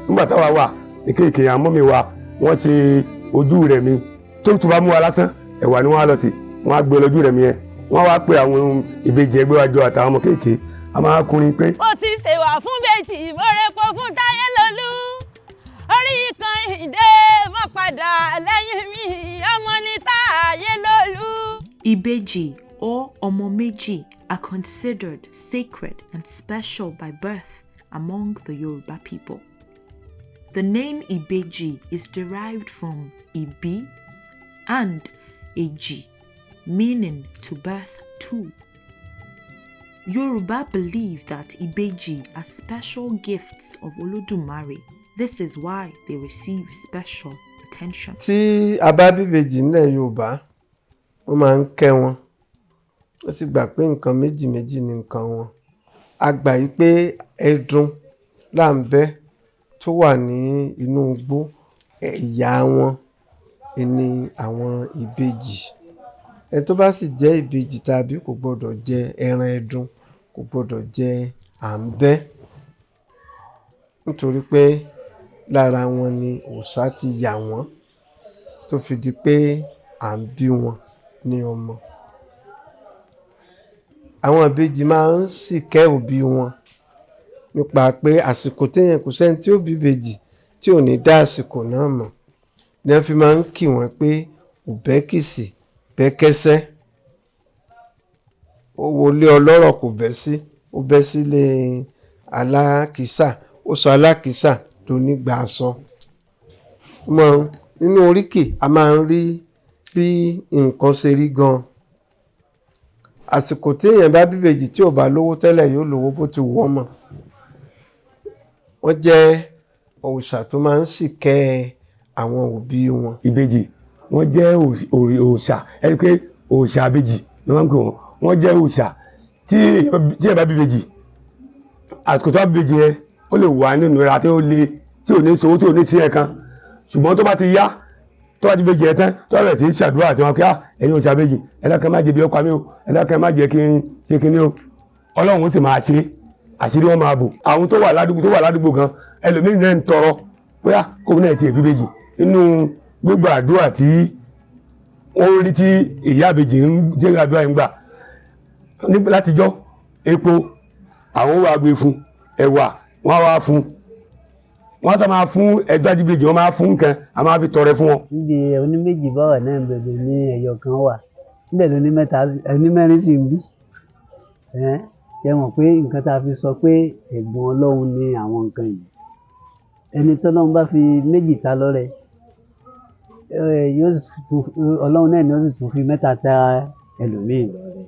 Nígbà táwa wà ní kéèké, àwọn mummy wa wọ́n ṣe ojú rẹ̀ mi tó tún bá mú wa lásán, ẹ̀wà ni wọ́n á lọ sí, wọ́n á gbé lójú rẹ̀ mi yẹn, wọ́n wá pé àwọn ìbejì ẹgbẹ́ wa jọ àtàwọn ọmọ kéèké, a máa kọrin pé. Mo ti ṣèwà fún bèjì, mo fún Táyé Lolú, orí kan ìdè mọ́ padà lẹ́yìn mi, ọmọ ní Táyé Lolú. Ibeji or Ọmọ Méjì are considered sacred and special by birth among the Yoruba people. The name Ibeji is derived from Ibi and Eji, meaning to birth two. Yoruba believe that Ibeji are special gifts of Olodumare. This is why they receive special attention. Tí a bá bíbejì nílẹ̀ Yorùbá, wọ́n máa ń kẹ́ wọn, wọ́n sì gbà pé nǹkan méjì méjì ni nǹkan wọn. A gbà yí pé ẹdun láǹbẹ́ tó wà ní inú igbó, ìyá wọn ni àwọn ìbejì. Ẹni tó bá sì jẹ́ ìbejì tàbí kò gbọdọ̀ jẹ ẹran ẹdun, kò gbọdọ̀ jẹ àǹbẹ́, nítorí pé lára wọn ni òòṣà ti yà wọ́n tó fi di pé à ń bí wọn ní ọmọ. Àwọn ìbejì máa ń ṣìkẹ́ òbí wọn nípa pé àsìkò téèyàn, kò sẹ́ni tí ó bí ìbejì tí ò ní dá àsìkò náà mọ̀ ní wọ́n fi máa ń kì wọ́n pé òbẹ́kìsì bẹ́kẹ́sẹ́, ó wọlé ọlọ́rọ̀ kò bẹ́ sí, ó bẹ́ sílé alákìísà, ó sọ alákìísà donígbà aṣọ. Mọ nínú oríkì, a máa ń rí bí nǹkan ṣe rí gan. Àsìkò téèyàn bá bíbejì, tí ò bá lówó tẹ́lẹ̀, yóò lówó bó ti wù ọ́ mọ̀. Wọ́n jẹ́ òòṣà tó máa ń ṣìkẹ́ àwọn òbí wọn. Ìbejì, wọ́n jẹ́ òòṣà. Ẹni pé òòṣà ìbejì ni wọ́n ń pè wọ́n. Wọ́n jẹ́ òòṣà tí ẹ bá bí ìbejì, àsìkò tó bá bí ìbejì yẹn, ó lè wà nínú ìnira tí ó le, tí ò ní sowó, tí ò ní sí ẹ̀kan, ṣùgbọ́n tó bá ti yá, tó bá ti bejì yẹn tán, tó bá bẹ̀rẹ̀ sí í ṣàdúrà àti wọn kí á, "Ẹ̀yin òòṣà ìbejì, ẹ dákun, ẹ má jẹ́ bí ọkọ mi o, ẹ dákun, ẹ má jẹ́ kí n ṣe kíní o," Ọlọ́run ó sì máa ṣe, àṣírí wọn máa bò. Àwọn tó wà ládùúgbò gan, ẹlòmíín náà ń tọrọ bóyá kóun náà tiẹ̀ bí ìbejì nínú gbogbo àdúrà tí ó rí tí ìyá ìbejì ń jẹ́ àdúrà ń gbà látijọ́. Epo àwọn wà gbé fún, ẹ̀wà wọ́n wá fún, wọ́n sá máa fún ẹjọ́ àdìbejì, wọ́n máa fún nǹkan, a máa fi tọrẹ fún wọn. Níbi oníméjì bá wà náà, bẹ̀rẹ̀ ní ẹyọ kan wà níbẹ̀ ló ní mẹ́ta, ẹni mẹ́rin sì ń bí. Ẹ mọ̀ pé nǹkan tá a fi sọ pé ẹ̀bùn Ọlọ́run ni àwọn nǹkan yìí, ẹni tọ́lọ́run bá fi méjì ta lọ́rẹ, yóò tún, Ọlọ́run náà ni ó sì tún fi mẹ́ta ta ẹlòmíì lọ́rẹ.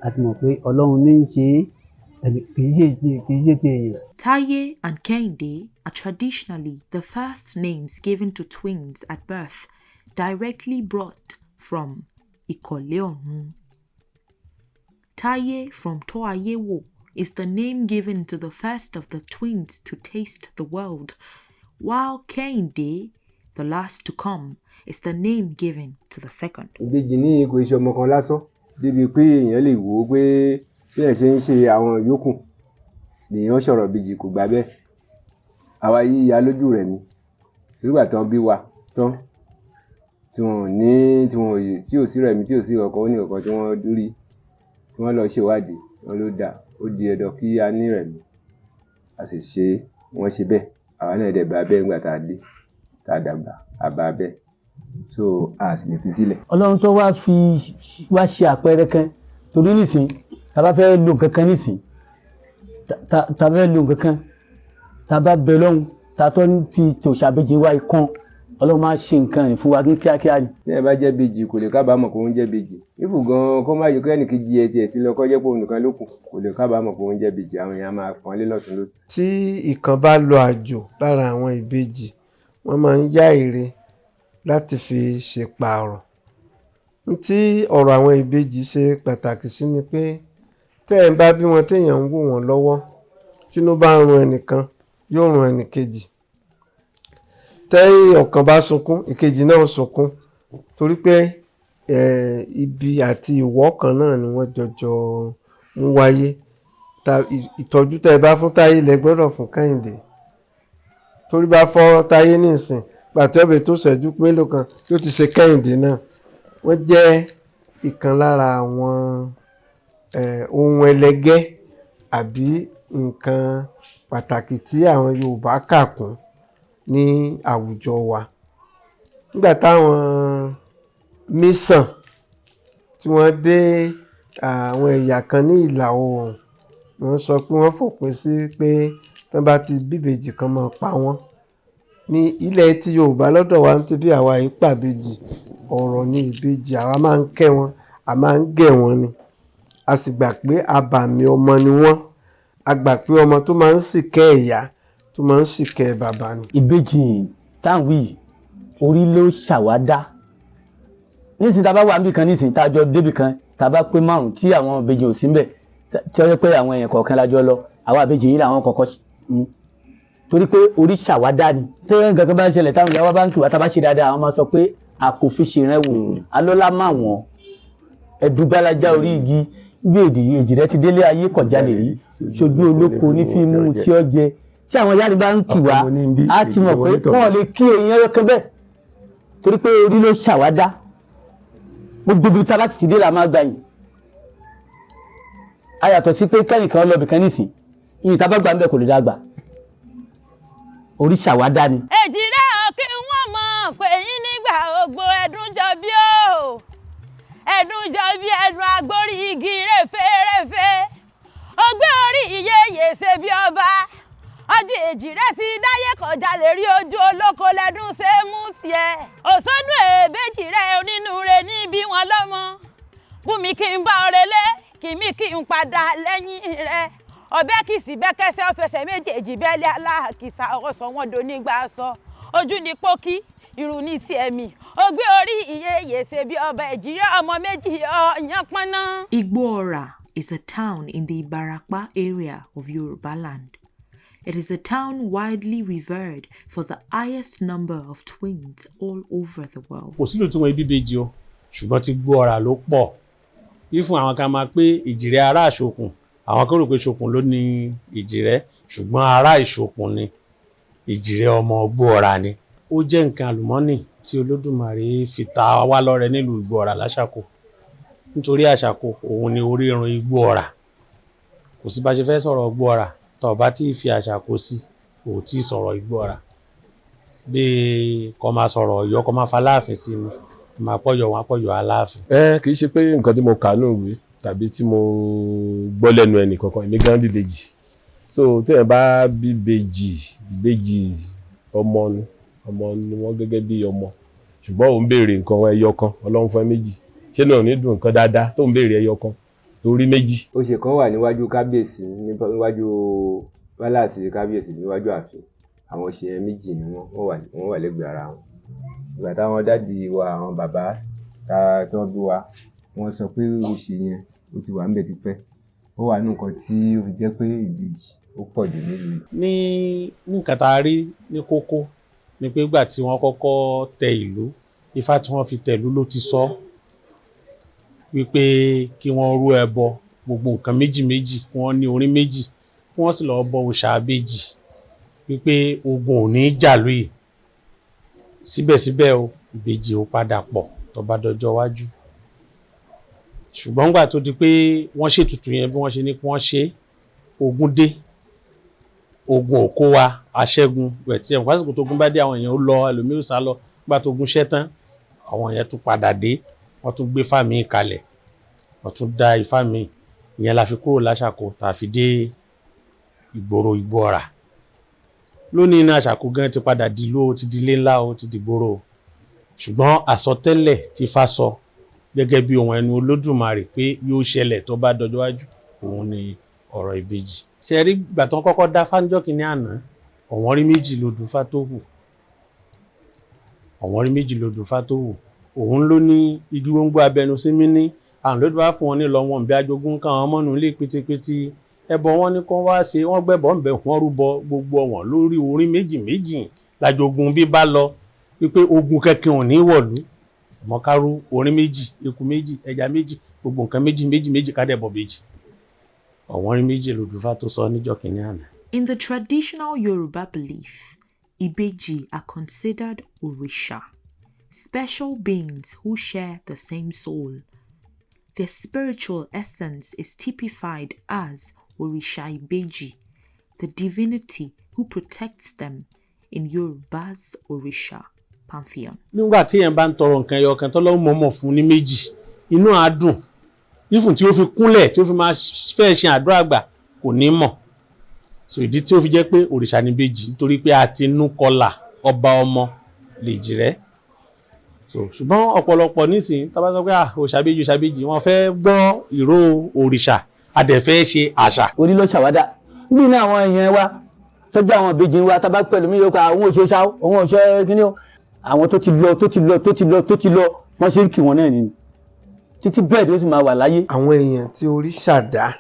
A ti mọ̀ pé Ọlọ́run ní í ṣe é, kì í ṣe ti èèyàn. Taye and Kehinde are traditionally the first names given to twins at birth, directly brought from Ìkọ̀lé Ọ̀run. Taye from Toayewo is the name given to the first of the twins to taste the world, while Kehinde, the last to come, is the name given to the second. Ìbejì ní kò ṣe ọmọ kan lásán débi pé èèyàn lè wò ó pé bí èèyàn ṣe ń ṣe àwọn yòókù lèèyàn sọ̀rọ̀. Ìbejì kò gbà bẹ́ẹ̀. Àwa yìí ya lójú rẹ̀ ni nígbà tán bí wa tán, tí wọn ò ní, tí wọn ò tí ò sí rẹ̀mí, tí ò sí ọkọ, ó ní ọkọ tí wọ́n rí, tí wọ́n lọ ṣèwádìí wọn ló dà, ó di dandan kí a ní rẹ̀mí, a sì ṣe é. Wọ́n ṣe bẹ́ẹ̀, àwa náà dẹ̀ bá bẹ́ẹ̀. Nígbà tá a dé, tá a dàgbà, a bá bẹ́ẹ̀, so a sì lè fi sílẹ̀. Ọlọ́run tó wá fi wá ṣe àpẹẹrẹ kan, torí nísìn tá a bá fẹ́ lo nǹkan kan, nísìn tá a fẹ́ lo nǹkan kan, tá a bá bẹ lọ́hùn, tá a tọ́ fi tòṣàbẹ́jì wá ikán, Ọlọ́run máa ṣe nǹkan rìn fún wa ní kíákíá ni. Tí ẹ bá jẹ́ bejì, kò lè kábàámọ̀ pé òun jẹ́ bejì ifù gan-an. Kó má yẹ kẹ́nì kejì ẹ tiẹ̀ ti lọ, kó jẹ́ pé òun nìkan ló kù, kò lè kábàámọ̀ pé òun jẹ́ bejì. Àwọn èèyàn máa pọ́n lé lọ́tún lósì. Tí ìkan bá lọ àjò lára àwọn ìbejì, wọ́n máa ń yá ère láti fi ṣèpààrọ̀. N tí ọ̀rọ̀ àwọn ìbejì ṣe pàtàkì sí ni pé tẹ́ ẹ̀ ń bá bí wọn, téèyàn ń wò wọ́n lọ́wọ́, tínú bá ń run ẹnìkan, yóò run ẹnìkejì. Tẹ́ ọ̀kan bá sunkún, ìkejì náà sunkún, torí pé ibi àti ìwọ́ kan náà ni wọ́n jọjọ ń wáyé. Ìtọ́jú tẹ́ ẹ bá fún Táyé lẹ gbọ́dọ̀ fún Kẹ́hìndé. Torí bá fọ́ Táyé nísìn, gbàtí ọbẹ̀ tó ṣẹ́jú mélòó kan yóò ti ṣe Kẹ́hìndé náà. Wọ́n jẹ́ ìkan lára àwọn ohun ẹlẹgẹ́ àbí nǹkan pàtàkì tí àwọn Yorùbá kà kún ní àwùjọ wa. Nígbà táwọn mission tí wọ́n dé àwọn ẹ̀yà kan ní ìlà oòrùn, wọ́n sọ pé wọ́n fòpin sí pé tí wọ́n bá ti bíbejì kan máa pa wọ́n. Ní ilẹ̀ tí Yorùbá lọ́dọ̀ wa ń bí àwa yìí pàbejì, ọ̀rọ̀ ní ìbejì, àwa máa ń kẹ́ wọn, a máa ń gẹ̀ wọ́n ni. A sì gbà pé abàmì ọmọ ni wọ́n. A gbà pé ọmọ tó máa ń ṣìkẹ́ ìyá, tó máa ń ṣìkẹ́ bàbá ni. Ìbejì táwọn yìí, orí ló ṣàwádà. Nísìnyí, tá a bá wà níbì kan nísìnyí, tá a jọ débì kan, tá a bá pé márùn tí àwọn ìbejì ò sí ńbẹ̀, tí ó yẹ pé àwọn èèyàn kọ̀ọ̀kan la jọ lọ, àwọn ìbejì yìí làwọn kọ̀ọ̀kan, torí pé orí ṣàwádà ni. Tí nǹkan kan bá ń ṣẹlẹ̀, táwọn ìyàwó bá ń kì wá, tá a bá ṣe dáadáa, àwọn máa sọ pé a kò fi ṣèrànwọ́ alọ́lá má wọ́n ẹ̀dùgbàlájà orí igi bí èdè èjì rẹ ti délé ayé kọjá lè rí ṣojú olóko ní fíìmù tí ó jẹ. Tí àwọn ìyá ni bá ń kì wá, á ti mọ̀ pé wọ́n lè kí èèyàn ọyọ́kẹ́ bẹ́ẹ̀, torí pé orí ló ṣàwádà. Gbogbo ibi tá a bá sì ti dé la máa gbà yìí. A yàtọ̀ sí pé kẹ́nìkan lọ bìkan nísìn yìí, tá a bá gbà ń bẹ̀ kò lè dá gbà. Orí ṣàwádà ni. Èjì rẹ̀ ò kí wọ́n mọ̀ pé yín nígbà ògbó ẹ̀dùn jọ bí ó ẹ̀dùn jọ bí ẹ̀dùn agbórí igi rẹ̀fẹ̀rẹ̀fẹ̀ ọgbẹ́ orí ìyeyè ṣe bí ọba. Ọjọ́ èjì rẹ̀ ti dáyé kọjá lè rí ojú olóko lẹ́dún ṣe mú tiẹ̀. Òṣónú èbèjì rẹ̀ onínúure níbí wọn lọ́mọ. Bùnmi kí n bá ọrẹ lé kí mi kí n padà lẹ́yìn rẹ̀. Ọbẹ̀ kìsì bẹ́kẹ́sẹ́ ọ̀fẹsẹ̀ méjèèjì bẹ́lẹ̀ aláàkìsà ọ̀sọ̀ wọn donígbà sọ. Ojú ni pókí, irun ní tiẹ̀ mi. Ọgbẹ́ orí ìyeyè ṣe bí ọba, èjì rẹ̀ ọmọ méjì ọ̀yàn pọ́nná. Igboora is a town in the Ibarapa area of Yoruba land. It is a town widely revered for the highest number of twins all over the world. Kò sílùú tí wọ́n bí ìbejì o, ṣùgbọ́n ti Gbóọ̀rà ló pọ̀. Fífún àwọn kan máa pé Ìjìrẹ́ ará Ìṣokùn, àwọn kan rò pé Ìṣokùn ló ní Ìjìrẹ́, ṣùgbọ́n ará Ìṣokùn ni Ìjìrẹ́, ọmọ Gbóọ̀rà ni. Ó jẹ́ nǹkan àlùmọ́nì tí Olódùmarè fi ta wá lọ́rẹ nílùú Ìgbóọ̀rà láṣàkó, nítorí Àṣàkó òun ni orírun Ìgbóọ̀rà. Kò sí bá ṣe fẹ́ sọ̀rọ̀ Ìgbóọ̀rà tó bá tí ì fi Àṣàkó sí, ò tí ì sọ̀rọ̀ Ìgbóọ̀rà. Bíi kó máa sọ̀rọ̀ Ọ̀yọ́, kó máa fa Aláàfin sí ni, máa pọ̀yọ̀ wọn pọ̀yọ̀ Aláàfin. Ẹ kì í ṣe pé nǹkan tí mo kà nù ìwé tàbí tí mo gbọ́ lẹ́nu ẹnì kankan. Èmi gan bíbejì, so téèyàn bá bíbejì, ìbejì ọmọ ni, ọmọ ni wọ́n gẹ́gẹ́ bí ọmọ. Ṣùgbọ́n òun béèrè nǹkan ẹyọ kan, Ọlọ́run fún ẹ méjì, ṣé náà ní dùn nǹkan dáadáa tó ń béèrè ẹyọ kan torí méjì. Ó ṣe kan wà níwájú kábíyèsí, níwájú palace kábíyèsí, níwájú ààfin. Àwọn òṣè yẹn méjì ni wọ́n wà lẹ́gbẹ̀ẹ́ ara wọn. Ìgbà táwọn daddy wa, àwọn bàbá tá tí wọ́n bí wa, wọ́n sọ pé òṣè yẹn ó ti wà níbẹ̀ tipẹ́. Ó wà nínú nǹkan tí ó fi jẹ́ pé ìbejì ó pọ̀ jù nílùú yìí. Ní nǹkan tá a rí ní kókó ni pé ìgbà tí wọ́n kọ́kọ́ tẹ ìlú, ifá tí wọ́n fi tẹ ìlú ló ti sọ wípé kí wọ́n rú ẹbọ gbogbo nǹkan méjì méjì, kí wọ́n ní orí méjì, kí wọ́n sì lọ́ọ́ bọ òòṣà àbejì, wípé ogun ò ní jà lóye. Síbẹ̀síbẹ̀ o, ìbejì ò padà pọ̀ tó bá dọjọ́ iwájú. Ṣùgbọ́n nígbà tó di pé wọ́n ṣètùtù yẹn bí wọ́n ṣe ní kí wọ́n ṣe, ogun dé, ogun ò kó wa aṣẹ́gun rẹ̀ tí ẹ̀ pásìkò tó ogun bá dé, àwọn èèyàn ó lọ, ẹlòmíì ó sá lọ. Nígbà tó ogun ṣẹ́ tán, àwọn èèyàn tún padà dé, wọ́n tún gbé ifá míì kalẹ̀, wọ́n tún dá ifá míì. Ìyẹn la fi kúrò láṣàkó tá a fi dé ìgboro Ìgbóọrà lónìí. Iná Àṣàkó gan ti padà di ìlú, ó ti di ilé ńlá, ó ti di ìgboro. Ṣùgbọ́n àsọtẹ́lẹ̀ tí Ifá sọ gẹ́gẹ́ bí ohun ẹnu Olódùmarè pé yóò ṣẹlẹ̀ tó bá dọjọ́ iwájú, òun ni ọ̀rọ̀ ìbejì. Ṣe rí ìgbà tó ń kọ́kọ́ dá fáńjọ́ kìíní àná, ọ̀wọ́n rí méjì lodù Ifá tó hù, ọ̀wọ́n rí méjì lodù Ifá tó hù. Òun ló ní igi gbóngbó abẹnú sí mí ní àwọn ló bá fún wọn ní lọ wọn bí ajogún káwọn mọ́nu ilé pétépété. Ẹbọ wọn ní kó wá ṣe, wọ́n gbẹ́bọ̀ ńbẹ, wọ́n rúbọ gbogbo ọ̀wọ́n lórí orí méjì méjì lájogun bí bá lọ, wípé ogun kẹ̀kẹ́ ò ní wọ̀lú mọ́kárú orí méjì, eku méjì, ẹja méjì, gbogbo nǹkan méjì méjì méjì, kádẹ́bọ̀ méjì. Ọ̀wọ́n rí méjì lodùfá tó sọ níjọ́ kìíní àná. In the traditional Yoruba belief, Ibeji are considered Orisha, special beings who share the same soul. Their spiritual essence is typified as Orisha Ibeji, the divinity who protects them in Yoruba's Orisha pantheon. Nígbà tí èèyàn bá ń tọrọ nǹkan ẹyọ kan tọ́lọ́run mọ̀ọ́mọ̀ fún ní méjì, inú á dùn ifùn tí ó fi kúnlẹ̀ tí ó fi máa fẹ́ ṣe àdúrà gbà kò ní mọ̀. So ìdí tí ó fi jẹ́ pé òrìṣà ní ìbejì, nítorí pé a ti nú kọlà ọba ọmọ lèjì rẹ̀. So ṣùgbọ́n ọ̀pọ̀lọpọ̀ nísìnyí tá a bá sọ pé òrìṣà ìbejì, òrìṣà ìbejì, wọ́n fẹ́ gbọ́ ìró òrìṣà, a dẹ̀ fẹ́ ṣe àṣà. Orí ló ṣàwádà bí ní àwọn èèyàn wa tọ́jú àwọn ìbejì wa tá a bá pẹ̀lú mi yóò pa àwọn òṣèṣà, àwọn òṣè kíní o, àwọn tó ti lọ, tó ti lọ, tó ti lọ, tó ti lọ, wọ́n ṣe ń kì wọ́n náà ni títí bẹ́ẹ̀ ló sì máa wà láyé. Àwọn èèyàn tí òrìṣà dá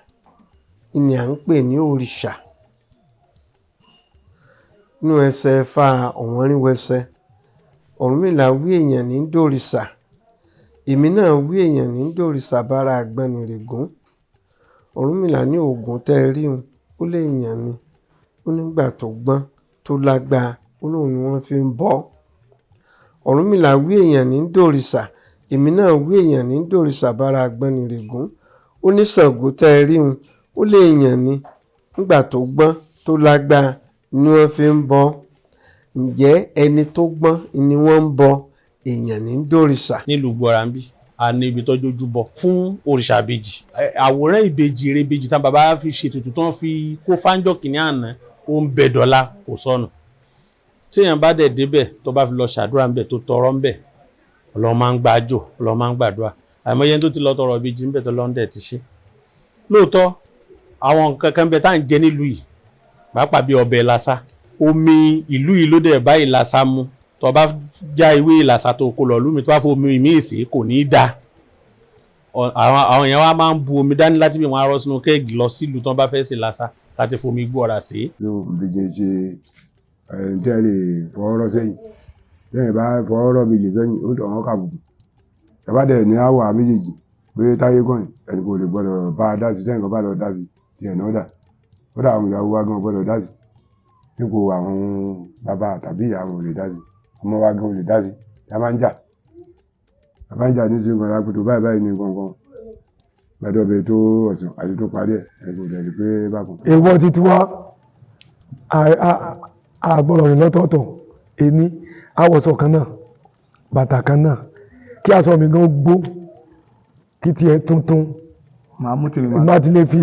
ni à ń pè ní òrìṣà. Nínú ẹsẹ̀ Ifá Ọ̀wọ́nrín-wẹsẹ, Ọ̀rúnmìlà wí èèyàn ní dòrìṣà, èmi náà wí èèyàn ní dòrìṣà bára àgbọnnìrègún. Ọ̀rúnmìlà ní Ògún tẹ́ ẹ rí un, ó léèyàn ni, ó nígbà tó gbọ́n tó lágbára, ó lóun ni wọ́n fi ń bọ́. Ọ̀rúnmìlà wí èèyàn ní dòrìṣà, èmi náà wí èèyàn ní dòrìṣà bára àgbọnnìrègún. Ó ní Ṣàngó tẹ́ ẹ rí un, ó léèyàn ni, nígbà tó gbọ́n tó lágbára ni wọ́n fi ń bọ́. Ǹjẹ́ ẹni tó gbọ́n ni wọ́n ń bọ? Èèyàn ní dòrìṣà. Nílùú Gbọ́ranbí a ní ibi tọ́jú ojúbọ fún òrìṣà ìbejì. Àwòrán ìbejì ìrebejì tán bàbá fi ṣètùtù tán fi kó fáńjọ kìíní àná, ó ń bẹ dọ́là, kò sọnù. Téèyàn bá dẹ̀ débẹ̀, tó bá fi lọ ṣàdúrà ńbẹ̀, tó tọrọ ńbẹ̀, Ọlọ́run máa ń gbàjò, Ọlọ́run máa ń gbàdúrà. Àìmọye ẹni tó ti lọ tọrọ ìbejì ńbẹ̀ tó lọ́n dẹ̀ ti ṣe. Lóòótọ́ àwọn nǹkan kan bẹ tá à ń jẹ nílùú yìí, pàápàá bí ọbẹ̀ làṣà, omi ìlú yìí ló dẹ̀ bá ìlàsà mu. Tó bá já ewé ìlàsà tó kó lọ lómi, tó bá fomi míì sí, kò ní í da. Àwọn èèyàn wa máa ń bu omi dání láti bí wọn á rọ sínú kẹ́ẹ̀gì lọ sílùú tó bá fẹ́ ṣe làṣà láti fomi gbó ọ̀rà sí. Yóò bèjì ṣe ẹni tí ẹ lè fọwọ́ rọ́ sẹ́yìn, lẹ́yìn bá fọwọ́ rọ́ méjì sẹ́yìn, ó tọ̀ wọ́n kàbùkù. Tàbá dẹ̀ ní àwọ̀ méjèèjì pé táyé kàn ẹni kò lè gbọ́dọ̀ bá a dá sí, tẹ́yìn kan bá lọ dá sí tiẹ̀ náà dà. Kódà àwọn ìyàwó wa gan gbọ́dọ̀ dá sí, dípò àwọn bàbá tàbí ìyá wọn ò lè dá sí, ọmọ wa gan ò lè dá sí. Tá a máa ń jà, tá a máa ń jà ní sí nǹkan lápòtò báyìí báyìí ní gangan gbàdọ̀ bẹ tó ọ̀sán àti tó parí ẹ̀, ẹ̀ kò dẹ̀ rí pé bákan. Èèwọ̀ títí wá a gbọ́dọ̀ rìn lọ́tọ̀ọ̀tọ̀, èmi àwọ̀sọ̀ kan náà, bàtà kan náà, kí aṣọ mi gan gbó kí tiẹ̀ tuntun, má ti lè fi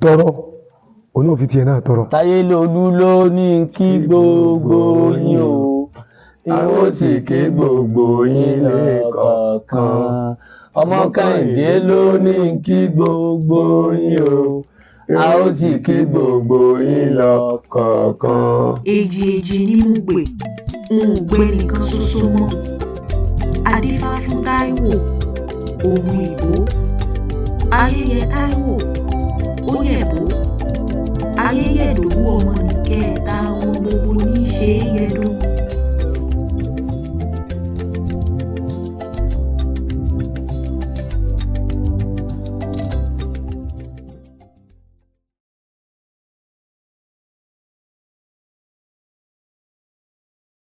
tọrọ, òun náà fi tiẹ̀ náà tọrọ. Táyé lolú ló ní kí gbogbo yín o, a ó sì kí gbogbo yín lẹ́ẹ̀kọ̀ọ̀kan. Ọmọ Kẹ́hìndé ló ní kí gbogbo yín o, a ó sì kí gbogbo yín lọ́kọ̀ọ̀kan. Èjì èjì ni mo gbè, n ò gbé nìkan ṣoṣo mọ́. Adífá fún Táíwò, òun ìbò. Ayẹyẹ Táíwò, ó yẹ̀bó. Ayẹyẹ Ìdòwú ọmọ nìkẹta, ohun gbogbo ní í ṣe é yẹdùn.